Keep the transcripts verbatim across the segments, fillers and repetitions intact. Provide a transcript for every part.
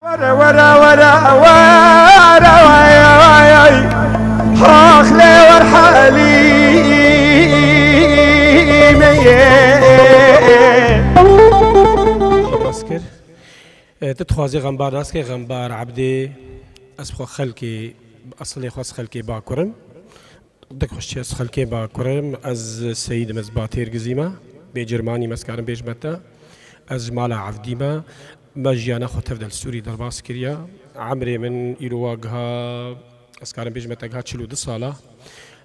Were, were, were, were, way, way, way. Hax lê wer Helîmê. Nas kir. E, tu dixwazî Xembar nas kir, Xembar Ebdî. Ez xwe xelkê, esilê xwe ez xelkê Bakur im. Dek xweşçî ez xelkê Bakur im, ez Seyîd im, ez Batêr Gizî me. Bê Cirmanî me, ez karim bêjme te. Ez ji mala Evdî me. Me jiyana xwe tev de li Sûrî derbas kiriye. Emrê min îro wa giha, ez karim bêjme te, giha çil û du sala.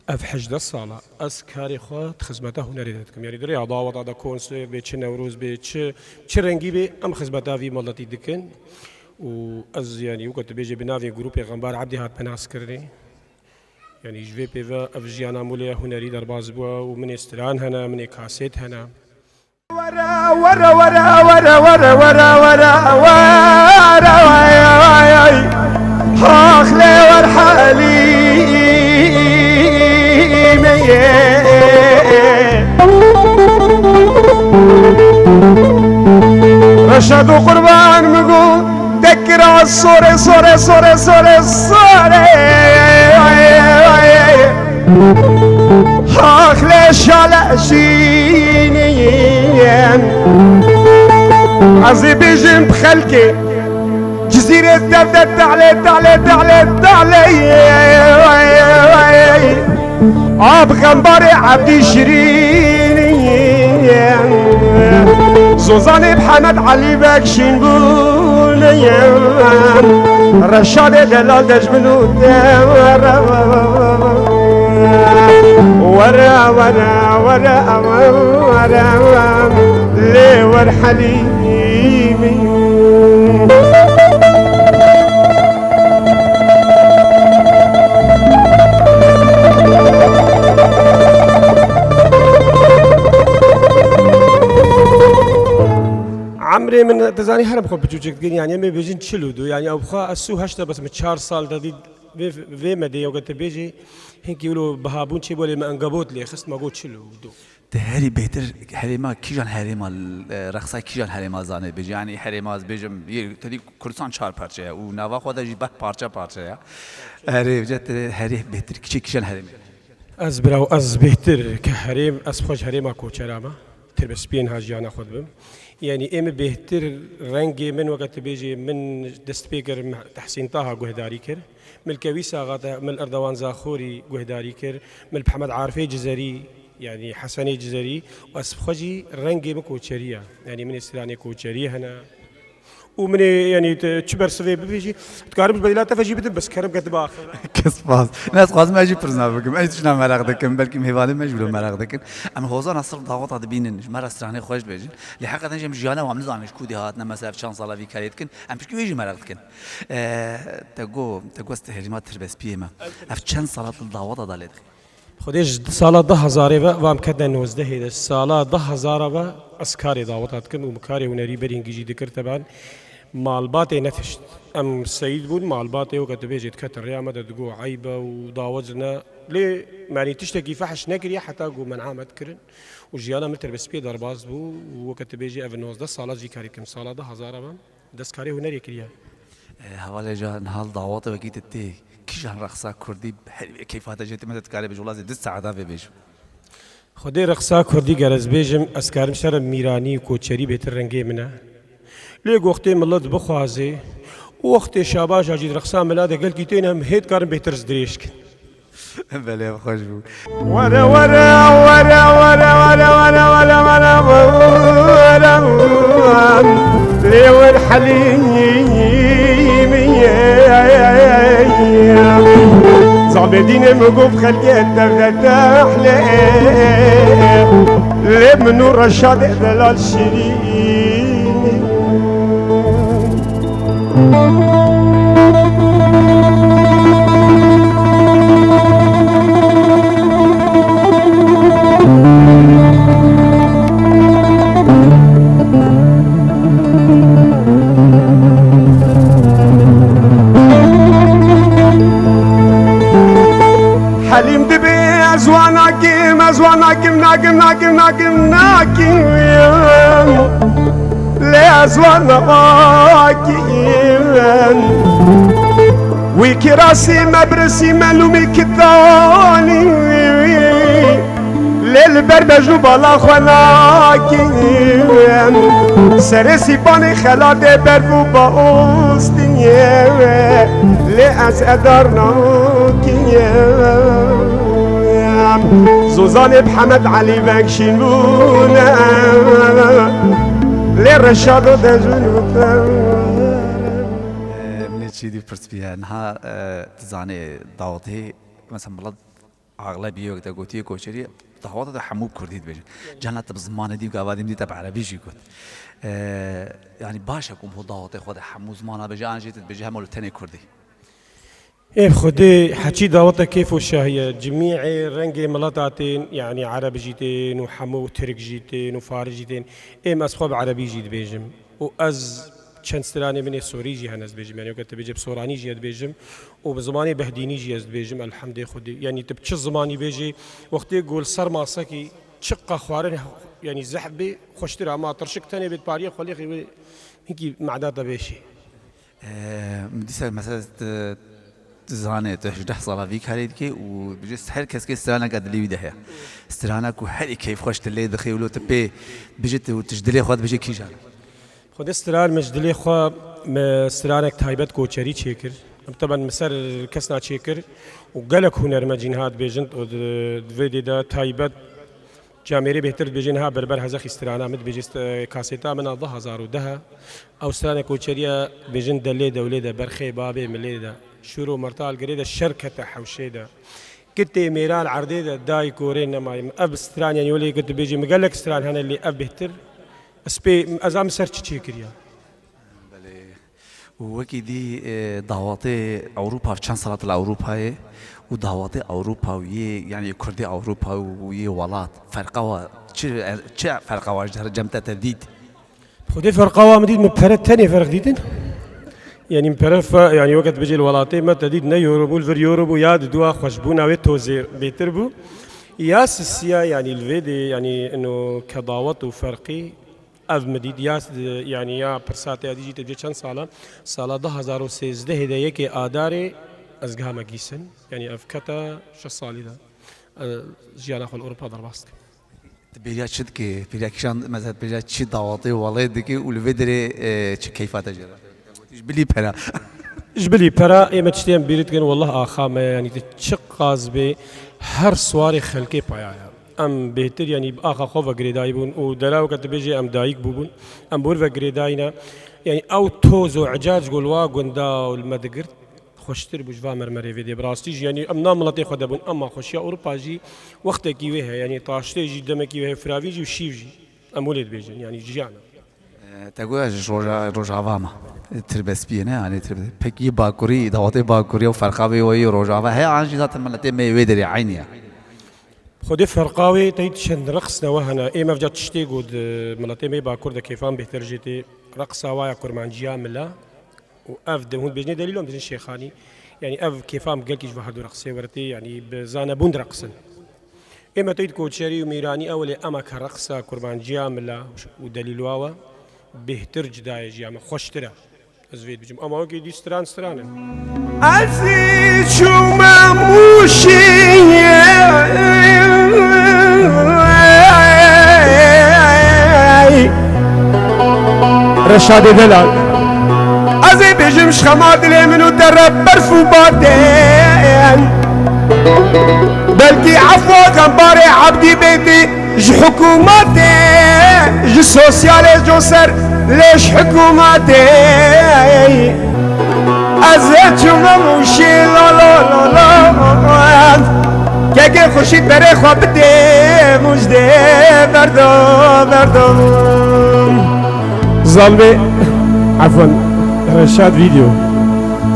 Ev hejdeh sala ez karê xwe di xizmeta hunerê de dikim. Yanî di rêya daweta de, konsert bê, çi Newroz bê, çi, çi rengî bê, em xizmeta vî miletî dikin. Û ez, yanî, weke tu bêjî, bi navê grûpê Xembar Ebdî hatime naskirinê. Yanî ji vê pê ve ev jiyana mûlê hunerî derbas bûye û minê stran hene, minê kasêt hene. Were, were, were, were, were, were, were, were, way, way, way. Hax lê wer Helîmê. Reşad û Qurban min got, Tekira sore, sore, sore, sore, sore. Hax lê şale şînî. Ez ê bêjim bi xelkê Cizîrê tev de tehlê, tehlê, tehlê, tehlê. Ab Xembarê Ebdî Şirînî. Zozanê Mihemed Elî Beg Şînbûnê. Reşadê delal dejmin û dewe. Were, were, were, were, were, lê wer Helîmî. Emrê min, tu zanî, herim xwe biçûçik dikin, yanî em ê bêjin çil û du, yanî ew xwe ez sî û heşt e, bes min çar sal de dî vê, vê me dê, ew ke tu bêjî, hinkî wilo bihabûn çêbû, lê me engabot lê xist, me got çil û du. Te herî bêhtir herêma kîjan herêma, e, reqsa kîjan herêma zanê bêjî? Yanî herêma ez bêjim, yê, te dî Kurdistan çar parçe ye û nava xwe de jî beh parçe parçe ye. Herê, te herê bêhtir kiçê kîjan herêmê? Ez biraw, ez bêhtir ke herêm, ez xwe ji herêma Koçera me, Tirbespiyên ha jiyana xwe dibim. Yanî ê min bêhtir rengê min, weke tu bêjî, min dest pê kir, min Tehsîn Taha guhdarî kir. Min li Kewîsa Xate, min li Erdewan Zaxorî guhdarî kir, min li Mihemed Arifê Cizerî, yanî Hesenê Cizerî, û ez bi xwe jî rengê min koçerî ye. Yanî min ê stranê koçerî hene. Û min ê, yanî, te çi bersivê bibêjî, dikarim ji bedîla te ve jî bidim, bes kerem ke dibe axir. Kes spas. Ne, ez xwazim ez jî pirsna bikim. Ez tişna meraq dikim. Belkî mêvanê me jî wilo meraq dikin. Em hozana sirf daweta dibînin. Ji me re stranê xweş dibêjin. Lê heqeten jî em jiyana wan nizanin ji ku dê hatine, mesela ev çend sala vî karê dikin. Em piştî wê jî meraq dikin. E, te got, te got herêma Tirbespiyê me. Ev çend sala tu li daweta de lê dixî? Xwedê ji sala du hezarê ve, va em ketine nozdehê de. Sala du hezara ve ez karê daweta dikim û min karê hunerî berî hingî jî dikir, teben malbatê netişt. Em seyîd bûn, malbatê weke tu bêjî diketin rêya me de, digot eyb e û dawet ne. Lê me, yanî, tiştekî fehş nekiriye heta ku men'a me dikirin û jiyana min Tirbespiyê derbas bû û weke tu bêjî ev nozdeh sala jî karê dikim. Sala du hezara ve dest karê hunerê kiriye. E, hevalê ca niha li daweta wekî te tê, kîjan reqsa kurdî herî keyfa te jê tê, me te dikare bêjî, wela zê du saeta vê bêjim. Xwedê reqsa kurdî ger ez bêjim, ez karim şerm mîranî û koçerî bêtir rengê min e. Lê wextê milet bixwaze û wextê şabaja jî di reqsa mila de gelkî têne, em hê dikarin bêtir ez dirêj kin. Belê, ev xweş bû. Were, were, were, were, were, were, were, were, lê wer Helîmî. Zabê dînê min got xelkê tev de tehlê, lê min û Reşadê delal Şirînî. Helîm dibê ez wan nakim, ez wan nakim, nakim, nakim, nakim, nakim. Ez wan akîm. Wî kirasî me birisî me lûmî kitanî. Lê li ber bejn û bala xwe nakîm. Serê sîpanê xelatê berf û baostî ye. Lê ez edar nakîm. Zozanê bi Hemed Elî vekşîn bûne. Lê Reşado dejûn û Em ne çî dî pirs bîye. Niha, e, tu zanê dawetê, mesela, milet axlebî wek te gotiye koçerî, daweta de hemû kurdî dibêjin. Cana tu bi zimanê dî, gava dî min dî te bi erebî jî got. E, yanî baş e ku hûn dawetê xwe de hemû zimana bêje, an jî tu dibêje hema li tenê kurdî. Ê bi Xwedê heçî daweta kêf û şahî ye. Cimî ê rengê mileta tên, yanî ereb jî tên û hemû tirk jî tên û faris jî tên. Êm ez xwe bi erebî jî dibêjim. Û ez çend stranê min ê sorî jî hene ez dibêjim. Yanî weke tu bêje bi soranî jî ez dibêjim û bi zimanê behdînî jî ez dibêjim, elhemdê Xwedê. Yanî tu bi çi zimanî bêjî, wextê ku li ser masekî çiqa xwarin, yanî zehf bê, xweştir e. Ama tirşik tenê bê, pariyê xwe lêxî wê hinkî meda te bêşî. Eee, dîsa mesela tu, tu zanê, tu hejdeh sala vî karê dikê û bijî her kes kê straneke dilê wî de heye. Strana ku herî keyfxweş tu lê dixê û lo tu pê bijî tu, tu ji dilê xwe dibijî kîjan e? Xwedê stran min ji dilê xwe, me stranek taybet koçerî çêkir. Em teben min ser kesna çêkir û gelek hunermend jî niha dibêjin û di, di vê dê de taybet Camêrê bêhtir dibêje niha berber hezexî strana min dibêje st-, kasêta min a du hazar û deh e. Ew stranê koçeriya dibêjin delê dewlê de, berxê babê milê de, şûr û mertal girê de, şer kete hewşê de. Kitê mêran erdê de, dayî korê nemayî. Ev stran, yanî welê ku dibêjî, min gelek stran hene lê ev bêhtir. Ez pê, ez a min ser çi çêkiriya? Belê. Û wekî dî, e, dawatê Ewropa, çend salat li Ewropayê û dawatê Ewropa û yê, yanî Kurdê Ewropa û yê welat, ferqa wa, çi, çi ferqa wa ji cem te te dît? Xwedê ferqa wa min dît, min pere tenê ferq dîtin. Yanî min pere fe-, yanî weke dibêjê li welatê me te dît ne euro bû, li vir euro bû, ya di dua xweşbûna wê tozê bêtir bû. Ya sisiya, yanî li vê dê, yanî ino ke dawet û ferqî, Ev min dît ya, yanî ya pirsa te ya dî jî te bêje çend sal e? Sala du hazar û sêzdehê de yekê Adarê ez giha me Gîsin. Yanî ev kete şeş salî de. E, jiyana xwe li Ewropa derbas dikim. Tu bêriya çi dikî? Bêriya kîjan, mesela bêriya çi dawatê welê dikî û li vê derê, e, çi keyfa te jê re? Ji bilî pera. Ji bilî pera ê me tiştê em bîr dikin, wellah axa me, yanî tu çi qas bê her siwarê xelkê paya ye. Em bêhtir, yanî bi axa xwe ve girêdayî bûn û dera weke tu bêjê em dayik bûbûn, em bi wir ve girêdayî ne. Yanî ew toz û ecac ku li wa gunda û li me digirt, xweştir bû ji va mermerê vê dê. Bi rastî jî, yanî em na miletê xwe de bûn, ema xweşiya Ewropa jî wextekî wê heye, yanî taştê jî demekî wê heye, firavî jî û şîv jî. Em wê lê dibêjin, yanî jiyana. E, te goya ji roja-, Rojava me. Tirbespiyê ne, yanî tirbe-, pek yê Bakurî, dawatê Bakurî û ferqa vê wê yê Rojava heye, an jî zaten miletê me yê wê derê eynî ye. Xwedê ferqa wê tey çend reqs newe hene. Ê mevca tiştê ku di miletê me yê Bakur de kêfan bêhtir jê tê. Reqsa wa ya kurmanciya mila û ev de hûn dibêjinê delîl, em dibêjin şêxanî. Yanî ev kêfan gelkî ji va her du reqsê were tê, yanî bi zanebûn direqsin. Ê me tey di koçerî û mîranî ewilê ema ke reqsa kurmanciya mila û delîl wa we bêhtir cida ye ji ya me, xweştir e. Ez vê dibêjim. Ama wekî dî stran stran e. Ez çûme Mûşê. Reşadê Delal. Ez ê bêjim ji xema dilê min û te re berf û batên. Belkî efwa xembarê Ebdî bêtî. Ji hikûmetê, ji sosyalê coser, lê ji hikûmetê. Ez ê çûme Mûşê la la la la. Kekê xweşî berê xwe bidê, Mûşdê berdo, berdo. Zalmê, efwan, Reşad Video.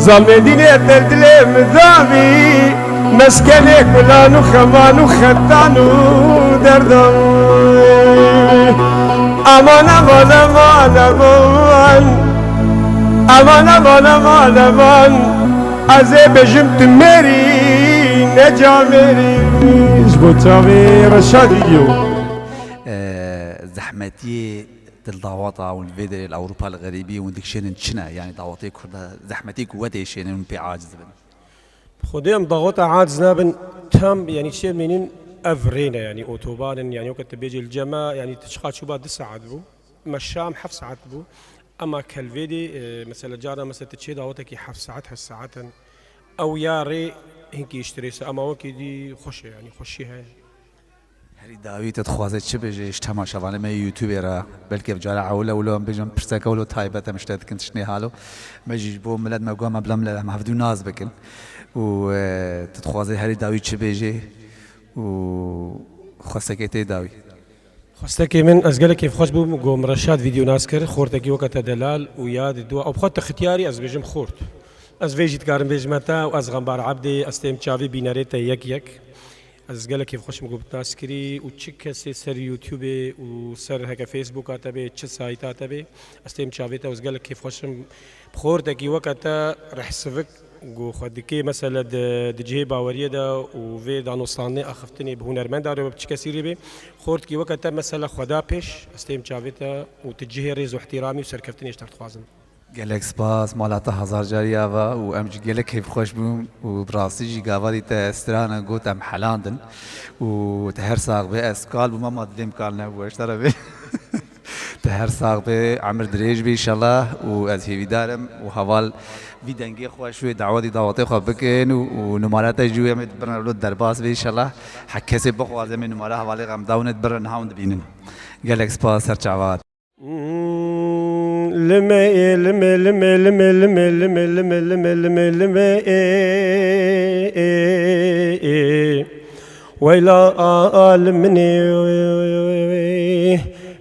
Zalmê dînê te dilê min davî. Meskenê kulan û xeman û xetan û derdan. Aman, aman, aman, aman. Aman, aman, aman, aman. Ez ê bêjim tu mêrî, ne camêrî. Ji bo çavê Reşad Video. Ee, zehmetiyê Li daweta hûn li vê derê li Ewropa li xerîbî hûn dikişênin çi ne? Yanî dawetê Kurda zehmetî ku we tê şênin hûn pê aciz bin. Xwedê em daweta aciz nabin, tam, yanî çê mînin ev rê ne, yanî otoban in, yanî weke tu bêjî li cema, yanî tu çiqa çûba du saet bû, me şam heft saet bû, ema kelvêdê, e, mesela cara mesela tu çê dawetekî heft saet, heft saet in, ew ya rê hinkî strês e, ema wekî dî xweş e, yanî xweşî heye. Herî dawî tu dixwazê çi bêjê ji temaşevanê me yê YouTubeê re? Belkî ev cara ewil e, wilo em bêjin pirseke wilo taybet em ji te dikin tiştê halo. Me jî ji bo milet me guha me bila milet em hevdû nas bikin. Û e, tu dixwazê herî dawî çi bêjê? Û xwestekê tê dawî. Xwestekê min, ez gelek kêfxweş bûm ku min Reşad vîdeo nas kir, xortekî weke te delal û ya di dua. Ew bi xwe te xitiyarî ez bêjim xort. Ez vê jî dikarim bêjime te û ez Xembar Ebdê, ez têm çavê bînerê te yek yek. Ez gelek kêfxweş im ku bi nas kirî û çi kesê ser YouTubeê û ser heke Facebooka te bê, çi sayta te bê, ez têm çavê te û ez gelek kêfxweş im. Bi xortekî weke te rehsivik ku xwe dikê mesela di, di cihê baweriyê de û vê danûstandinê axiftinê bi hunermenda re be, bi çi kesî rê bê, xortekî weke te mesela xwe da pêş, ez têm çavê te û tu cihê rêz û ihtiramî û serkeftinê ji te dixwazim. Gelek spas, mala te hezar carî ava û em jî gelek kêfxweş bûn û bi rastî jî gavarî te strana got em helandin û te her sax be, ez kal bûm ama dilêm kal nebû, ji te re bê. Te her sax be, emir dirêj be înşallah û ez hêvîdar im û heval vî dengê xweş wê dawetî dawetê xwe bikin û, û numara te jî wê em ê birin lo derbas be înşallah. Hek kesê bixwaze em ê numara hevalê em dawine birin niha hûn dibînin. Gelek spas, ser çavat. Lime ê, lime, lime, lime, lime, lime, lime, lime, lime, lime ê, ê, ê. Weyla a, a, li min ê.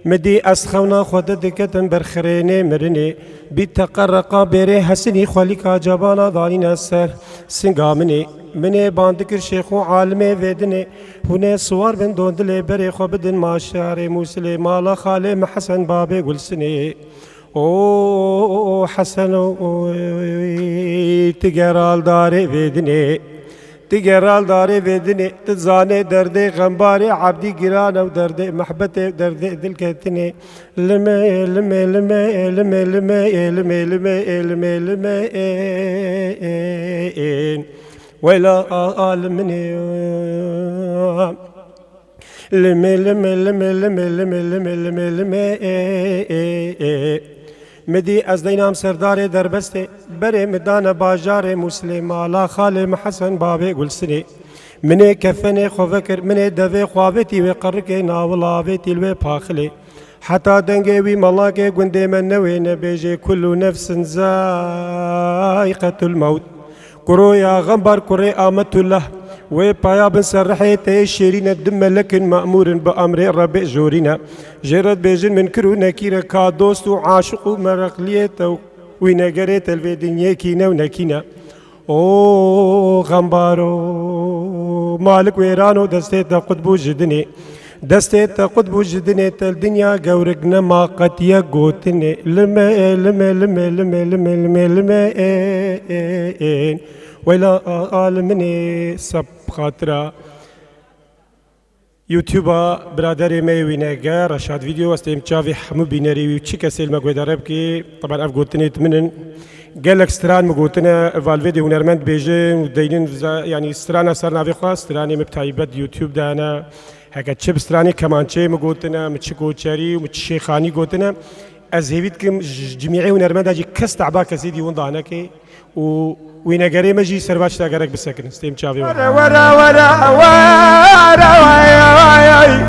Mi dî ez xewna xwe de diketim ber xirênê mirinê. Bî teqereqa bêrê hesinî xwelîka cebana danîne ser singa min ê. Min ê ban dikir şêx û alimê vê dinê. Hûn ê siwar bin don dilê berê xwe bidin maşarê Mûsilê, mala xalê min Hesen babê Gulsinê. O Hesen o, tu geral darê vê dinê. Tu geral darê vê dinê. Tu zanê derdê xembarê Ebdî giran e û derdê mehbetê, derdê dilketinê. Lime, lime, lime, lime, lime, ê, lime, lime, ê, lime, lime, ê, ê, ê, ê. Weyla a, a, li min ê. Lime, lime, lime, lime, lime, lime, lime, lime, ê, ê, ê. Mi dî ez deynam serdarê derbestê, berê mi dane bajarê Mûsilê, mala xalê mi Hesen babê Gulsinê. Min ê kefenê xwe vekir, min ê devê xwe avêtî wê qerikê nawilavêtî li wê paxilê. Heta dengê wî melakê gundê me newêne bêjê kullu nefsin zaiqetul mewt. Kuroya Xembar kurê Ametullah, wê paya bin ser rihê te yê şêrîne, du melekin me'mûrin bi emrê Rebê jorîne. Jê re dibêjin Minkir û Nekîre, ka dost û aşiq û mereqliyê te û wînegerê te li vê dinyê kî ne û nekî ne. O Xembaro, malik wêran o, destê te qut bû ji dinê. Destê te qut bû ji dinê, te li dinya gewrik nema qet yek gotinê. Lime, lime, lime, lime, lime, lime, lime, ê, ê, ê. Weyla a, a li min ê, seb xatira YouTube-a biraderê me yê wînege, Reşad Video, ez têm çavê hemû bînerî wî û çi kesê li me guhdar bikî. Teban ev gotinê di min in. Gelek stran min gotine, valvêdê hunermend dibêjin û deynin viza, yanî strana ser navê xwe, stranê min bi taybet YouTube de hene. Heke çi bi stranê kemançeyê min gotine, min çi koçerî û min çi şêxanî gotine. Ez hêvî dikim ji cimîê hunermenda jî kes te'ba kesê dî winda neke û wînegerê me jî serva tişta gerek bisekinin. Stêm çavê we. Were, were, were, were, way, way, way.